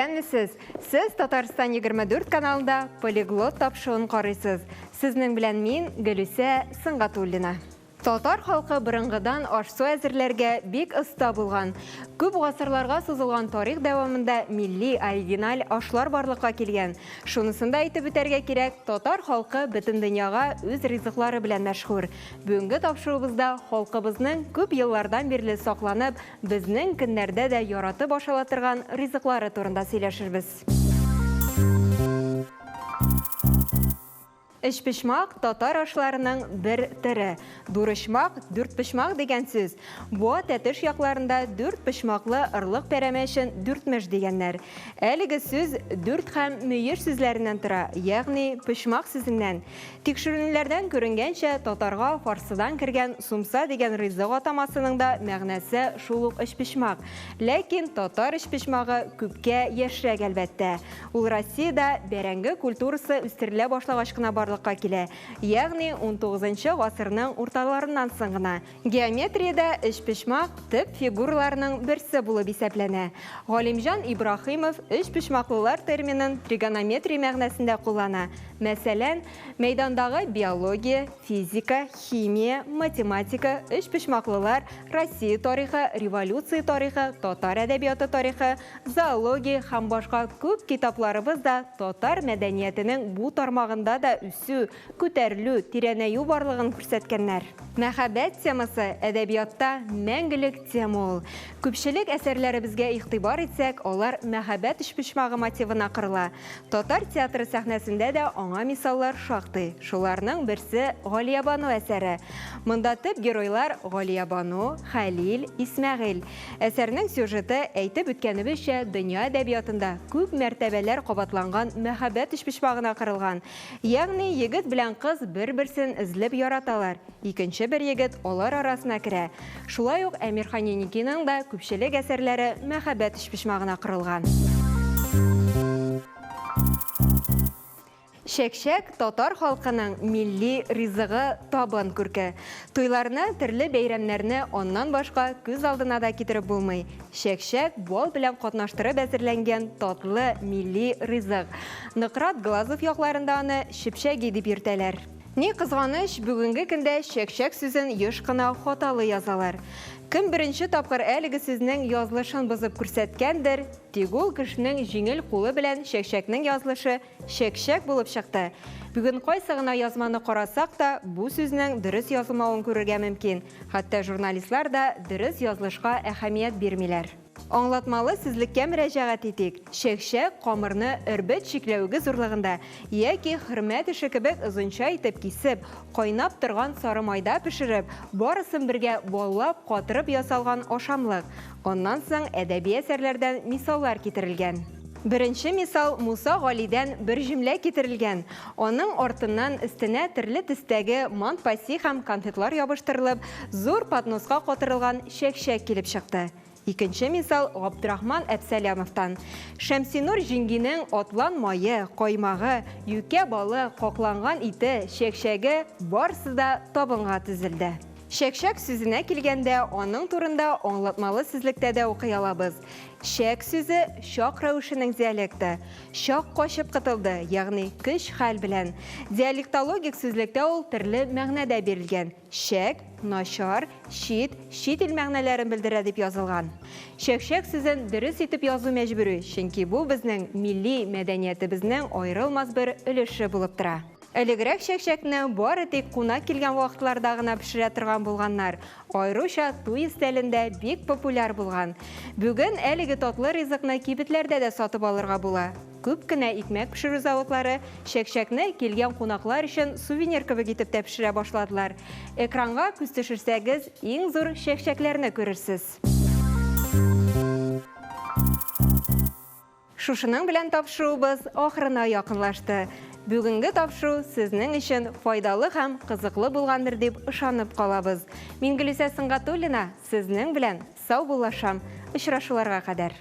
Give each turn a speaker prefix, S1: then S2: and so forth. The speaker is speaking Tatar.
S1: Исәнмесез! Сез Татарстан 24 каналында Полиглот тапшыруын карыйсыз. Сезнең белән мин, Гөлүсә Сөнгатуллина. Татар халкы борынгыдан аш-су әзерләргә бик оста булган. Күп гасырларга сузылган тарих дәвамында милли, оригиналь ашлар барлыкка килгән. Шунысын да әйтеп үтәргә кирәк, татар халкы бөтен дөньяга үз ризыклары белән мәшһүр. Бүгенге тапшыруыбызда халкыбызның күп еллардан бирле сакланып, безнең көннәрдә дә яратып ашала торган ризыклары турында сөйләшербез. Өчпочмак, татар ашларының бер төре. Дурычмак, дүртпочмак дигән сүз. Буа Тәтеш якларында дүртпочмаклы ырлык пәрәмәчен дүртмеш дигәннәр. Әлеге сүз дүрт һәм мөеш сүзләреннән тора, ягъни почмак сүзеннән. Тикшеренүләрдән күренгәнчә, татарга фарсыдан кергән сумса дигән ризык атамасының да мәгънәсе шул ук өчпочмак. Ләкин татар өчпочмагы күпкә яшьрәк, әлбәттә. Ул Россиядә бәрәңге культурасы үстерелә башлагач кына барлыкка килә, ягъни унтугызынчы гасырның урталарыннан соң гына. Геометриядә өчпочмак төп фигураларның берсе булып исәпләнә. Галимҗан Ибраһимов өчпочмаклылар терминын тригонометрия мәгънәсендә куллана. Мәсәлән, мәйдандагы биология, физика, химия, математика, өчпочмаклылар, Россия тарихы, революция тарихы, татар әдәбияты тарихы, Зоология һәм башка күп китапларыбыз да татар мәдәниятенең бу тармагында да үсү, күтәрелү, тирәнәю барлыгын күрсәткәннәр. Мәхәббәт темасы әдәбиятта мәңгелек тема ул. Күпчелек әсәрләребезгә игътибар итсәк, алар мәхәббәт өчпочмагы мотивына корыла. Татар театры сәхнәсендә дә аңа мисаллар шактый. Шуларның берсе Галиябану әсәре. Монда төп геройлар Галиябану, Хәлил, Исмәгыйль. Әсәрнең сюжеты, әйтеп үткәнебезчә, дөнья әдәбиятында күп мәртәбәләр кабатланган мәхәббәт өчпочмагына корылган. Ягъни егет белән кыз бер-берсен эзлеп яраталар, икенче бер егет алар арасына керә. Шулай ук Әмирхан Еникиның да күпчелек әсәрләре мәхәббәт өчпочмагына корылган. Чәкчәк, татар халкының милли ризыгы, табын күрке. Туйларны, төрле бәйрәмнәрне аннан башка күз алдына да китереп булмый. Чәкчәк, бал белән катнаштырып әзерләнгән татлы милли ризык. Нократ Глазов якларында аны чепчәги дип йөртәләр. Ни кызганыч, бүгенге көндә чәкчәк сүзен еш кына хаталы язалар. Кем беренче тапкыр әлеге сүзнең язылышын бозып күрсәткәндер, тик ул кешенең җиңел кулы белән чәкчәкнең язылышы чәк-чәк булып чыкты. Бүген кайсы гына язманы карасак та, бу сүзнең дөрес язылмавын күрергә мөмкин. Хәтта журналистлар да дөрес язылышка әһәмият бирмиләр. Аңлатмалы сүзлеккә мөрәҗәгать итик. Чәк-чәк, камырны өрбет чикләвеге зурлыгында яки хөрмә теше кебек озынча итеп кисеп, кайнап торган сары майда пешереп, барысын бергә баллап, катырып ясалган ашамлык. Аннан соң әдәби әсәрләрдән мисаллар китерелгән. Беренче мисал Муса Галидән бер җөмлә китерелгән. Аның артыннан өстенә төрле төстәге мант-паси һәм конфетлар ябыштырылып, зур подноска катырылган чәк-чәк килеп чыкты. Икенче мисал Габдрахман Әпсәләмовтан. Шәмсинур җиңгинең атлан мае, каймагы, юкә балы, какланган ите, чәк-чәге, барысы да табынга тезелде. Чәк-чәк сүзенә килгәндә, аның турында аңлатмалы сүзлектә дә укый алабыз. Чәк сүзе чак рәвешенең диалекты. Чак качып котылды, ягъни көч-хәл белән. Диалектологик сүзлектә ул төрле мәгънәдә бирелгән, чәк, начар, чит, чит ил мәгънәләрен белдерә дип язылган. Чәк-чәк сүзен дөрес итеп язу мәҗбүри, чөнки бу безнең милли мәдәниятебезнең аерылмас бер өлеше булып тора. Элегрәк чәкчәкне бары тик кунак килгән вакытларда гына пешерә торган булганнар. Аеруча туй өстәлендә бик популяр булган. Бүген әлеге татлы ризыкны кибетләрдә дә сатып алырга була. Күп кенә икмәк пешерү заводлары чәкчәкне килгән кунаклар өчен сувенир кебек итеп тә пешерә башладылар. Экранга күз төшерсәгез, иң зур чәкчәкләрне күрерсез. Шушының белән тапшыруыбыз ахырына якынлашты. Бүгенге тапшыру сезнең өчен файдалы һәм кызыклы булгандыр дип ышанып калабыз. Мин Гөлүсә Сөнгатуллина сезнең белән саубуллашам. Очрашуларга кадәр.